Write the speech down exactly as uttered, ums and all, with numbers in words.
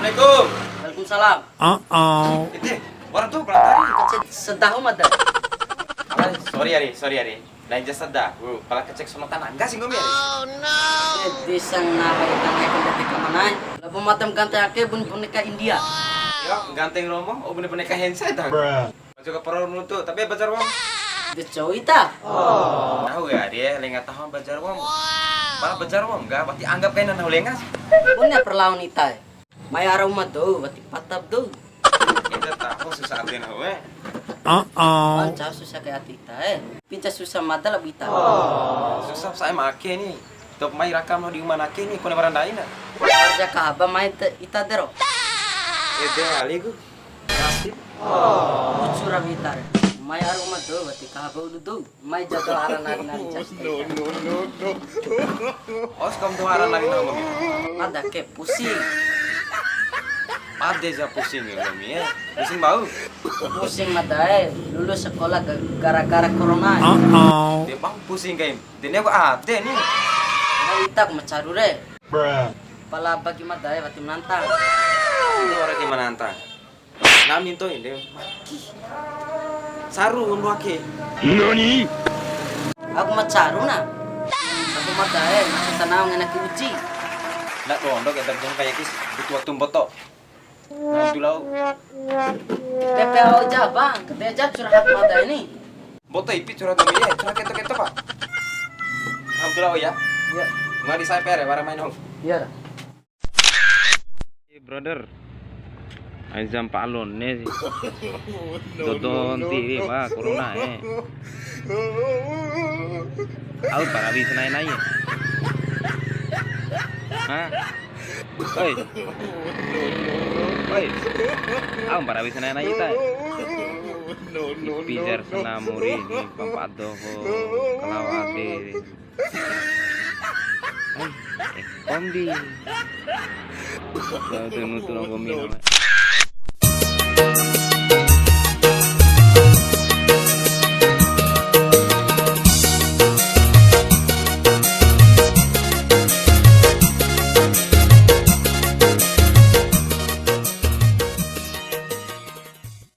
Assalamualaikum. Waalaikumsalam. Ede, wara tu pelantari. Kacet sedahu mada. Ai, sorry ari, sorry ari. Lain ja sedahu, pala kacek sama tanangga sih nggomi ari. Eh, bisa nawa tanah ikan detik ke mana? Labo matam ganteng ake bun boneka India. Ya, ganteng romo, oh bun boneka hensa itu. Baju kaparo nuntu, tapi bajar wong. De cou ita. Tahu ya dia lenga tahu bajar wong. Pala bajar wong, enggak pasti anggap kayak nahu lenga sih. Punya perlawan ita. Mai ara uma dou, wati pata ba dou. Ita taho susah ade nahu, eh. Heeh. Panca susah kai ati ita, eh. Pinca susah mada labo ita. Susah sae ma ake ni. Top mai raka nahu di uma ake ni, kone wara ndaina. Aja kahaba mai te-, ita dero. Ede aliku. Nasib. Ucura mita re. Mai ara uma dou, wati kahaba ulu dou. Mai jadwal ara nari-nari cas. No, no, no, no. Os, kamu tuh ara nari nama gitu. Mada ke pusing. Made ja pusing ya, Umi, ya. Pusing bau. Pusing mada e, lulus sekolah ga-, gara-gara corona. Dia bang pusing kain. Dia ni aku ade ni. Nggak ita aku macaru re. Pala bagi mada e, wati menantang. Itu orang yang menantang. Nami nto'i nde maki. Saru ndu ake. Nani? Aku ma caru na. Aku ma dae, masa tanau ngena ki uji. Ndak dondo ke terdung kayak kis butuh waktu mboto. Nah, itu lau. P P O aja, Bang. Keteja curhat mada ini. Mboto ipi curhat nami ya, curhat keto-keto, Pak. Alhamdulillah, oh ya. Iya. Nggak di saya pere, wara main hong. Iya. Eh, brother. Ai jam pa alone si. Dodon tiri wa corona e. Au parawi sanai nai. Ha? Oi. Oi. Au parawi sanai nai ta. Ipi jar sana muri ni pampa doho kalawa ade. Ai, eh, kombi. Tuh, tuh, nutu nonggo minum.